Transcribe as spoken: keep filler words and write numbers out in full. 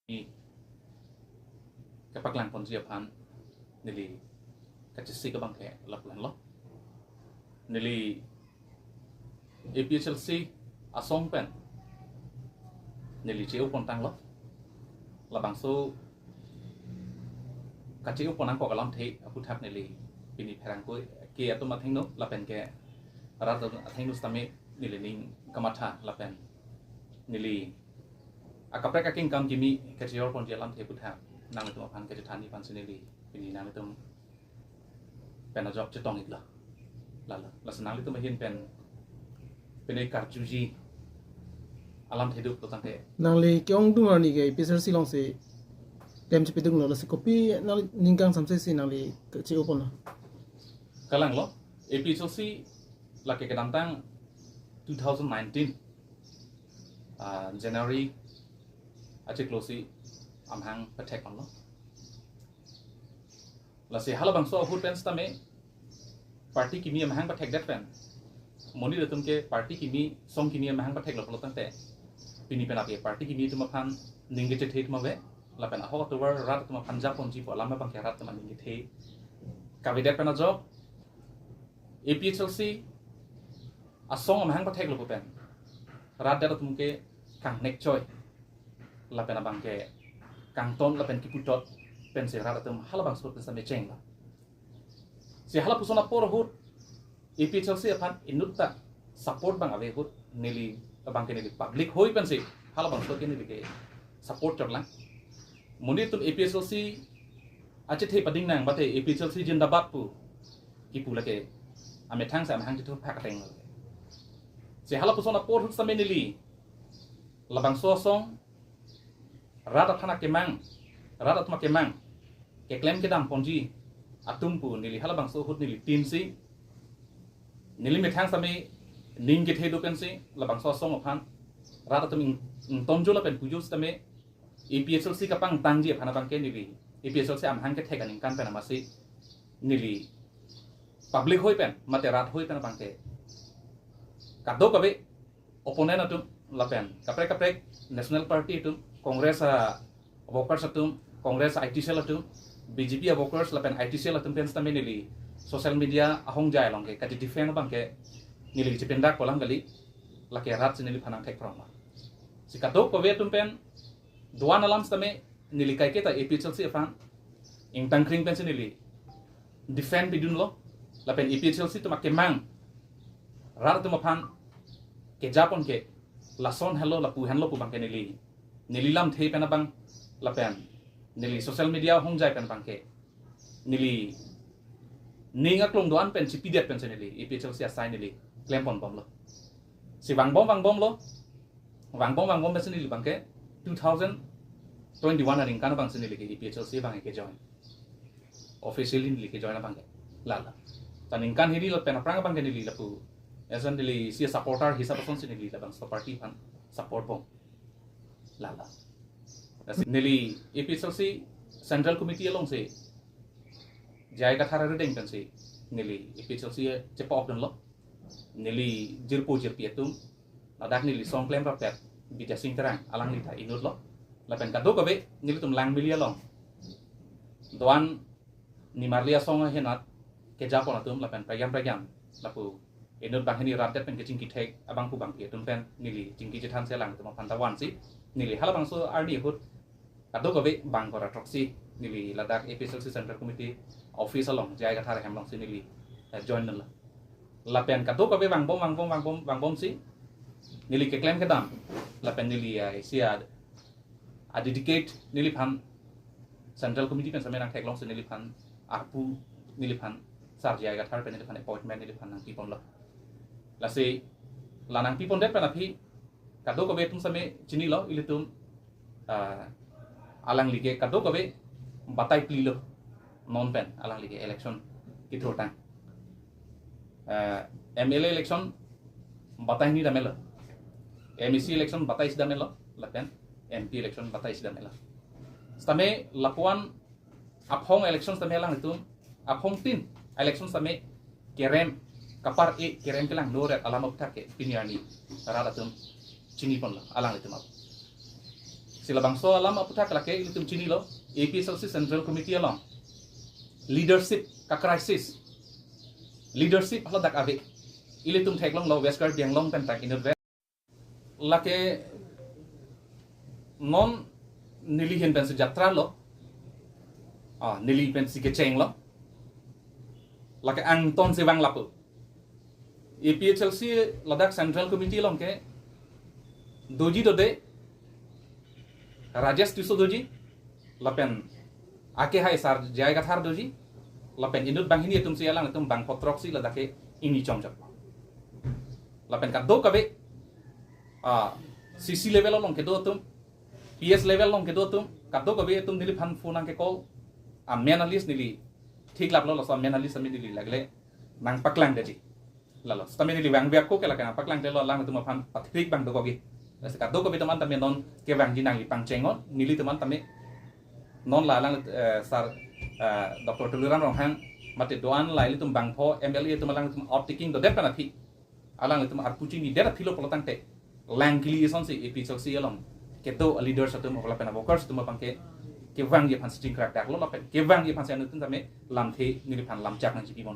Ni kepaklang ponji aphan neli kachesik abang ke lapu-an lo. Neli A P H L C asong pen neli che-o pontanglo. Labangso kache-o pon nangkok alamthe aphuthak neli pini pherangke atum athengno lapen ke rat athengno sitame neli ning kamatha lapen neli akaprek akengkam kimi kache-or ponji alamthe aphuthak nanglitum aphan kachethanji aphansi neli pini nanglitum pen ajok chetong-iklo. Lalo, lasi nanglitum ahin pen pine karjuji alamthe do pulotangte. Nangli ke-ongdung arni ke A P H L C alongsi klem chepidunglo, lasi kopi nangli ning kangsamse si nangli che-o ponlo? Kalanglo, A P H L C lake kedamtang two thousand nineteen, ah, January achiklo si amahang pathek ponlo. Lasi halabangso ahut pen sitame party kimi amahang pathekdet pen, monit atum ke party kimi, song kimi amahang patheklo pulotangte, pini pen api party kimi atum aphan ning kechethe atum ave, lapen ahok atovar rat atum aphan japonji pu alam abang ke rat atum aning kethe kavedet pen ajok A P H L C asong amahang patheklo pu pen rat det atum ke kangnek choi lapen abang ke kangton lapen kiputot pensi rat atum halabangso pen sitame chenglo. Si halapuson apor ahut A P H L C aphan inutta support abang ave ahut neli abang ke neli public hoi pensi halabangso ke neli ke support chotlang. Monit atum A P H L C achethe pading nang mate A P H L C jindabad pu kipu lake amethang si amahang chethu phak ateng lake. Si halapuson apor ahut sitame neli labangso asong rat aphan akemang, rat atum akemang keklem kedam ponji atum pu neli halabangso ahut neli tin si neli methang sitame ning kethe do pensi labangso asong aphan rat atum ing, ingtonjo lapen pujo sitame A P H L C kapangtangji aphan abang ke neli A P H L C amahang kethek aningkan pen amatsi neli public hoi pen mate rat hoi pen abang ke kadokave opponent atum lapen kaprek kaprek national party atum, Congress a workers atum, Congress I T cell atum, B J P a workers lapen I T cell atum pen sitame neli social media ahongjai along ke kati defend abang ke neli chepindak kolang kali, lake rat si neliphan nangthek prong ma. Si kadokave atum pen do-an alam sitame neli kaiketa A P H L C aphan ingtangkring pensi neli defend pidunlo lapen A P H L C atum akemang rat atum aphan kejapon ke lason henlo lapu henlo pu abang ke neli, neli lamthe pen abang lapen neli social media ahongjai pen abang ke neli ning aklong do-an pen chipidet pensi neli A P H L C asai neli klem ponbomlo. Si vangbom vangbomlo, vangbom vangbom pensi neli abang ke two thousand twenty-one aningkan abang si neli ke A P H L C abang ke join. Officially neli ke join abang ke. Lala. Ta ningkan hini lapen aphrang abang ke neli lapu as an neli si supporter hisap ason si neli labangso party aphan support bom. Lala. Lasi neli A P H L C Central Committee alongsi J I Kathar arideng pensi neli A P H L C chepa-ok dunlo. Neli jirpo jirpi atum, ladak neli song klemrappet Bidya Sing Terang, alangli ta inutlo. Lapen kadokave nelitum Langmili along do-an nimarli asong ahenat kejapon atum lapen pregam pregam lapu inut banghini rat det pen kechingki thek abang pu bangpi atum pen neli chingki chethan si alangtum aphan ta vansi neli halabangso arni ahut kadokave bang kora throksi neli ladak A P H L C Central Committee office along J I Kathar ahem alongsi neli, eh, join dunlo. Lapen kadokave vangbom vangbom vangbom vangbom si neli keklem kedam lapen neli, eh, isi a, a dedicate neliphan Central Committee pen sitame nangtheklongsi neliphan arpu neliphan Sar J I Kathar pen neliphan appointment neliphan nangpiponlo. Lasi la nangpipondet pen aphi kadokave atum sitame chinilo ilitum, ah, alangli ke kadokave batai plilo non pen alangli ke election kithurtang. Ah, M L A election batai hini damelo, M A C election batai isi damelo, lapen M P election batai isi damelo. Sitame lapu-an aphong election sitame alangtum, aphongtin election sitame kerem kapar-e kerem kelanglo ret alam aphuthak ke pini arni rat atum chiniponlo alanglitum ap. Labangso alam aputhak lake ilitum chinilo, A P H L C Central Committee along leadership ka crisis, leadership haladak ave. Ilitum theklonglo West Karbi Anglong pen tak inut vet. Lake non neli hin pensi jatra lo, ah, neli pensi kecheng lo. Lake angton si vang lapu. A P H L C ladak Central Committee along ke doji dode, Rajesh Tisso doji, lapen ake hai Sar J I Kathar doji, lapen inut banghini atum si alangtum bangpho throksi ladak ke ingni chomjap. Lapen kadokave, ah, C C level along kedo atum, P S level along kedo atum, kadokave atum neliphan phone nangke call, amen a-list neli theklaplo, laso amen a-list ami neli lagle nangpaklangdetji. Lalo, sitame neli vang biak ko ke lake nangpaklangdetlo, alangtum aphan pathrik bang dokokji. Lasi kadokave atum an tame non kevangji nangli pangcheng non, nelitum an tame non la alang, eh, Sar, eh, Doctor Tuliram Ronghang mate do-an la ilitum bangpho M L A atum alangtum outtaking dodet pen aphi, alangtum arpu chinidet aphilo pulo tangte, lang kili asonsi A P H L C along kedo a-leaders atum lapen a-workers atum abang ke kevangji aphan si chingkrak daklo lapen kevangji aphan si anuttin tame lamthe neliphan lamchak nangchipibom.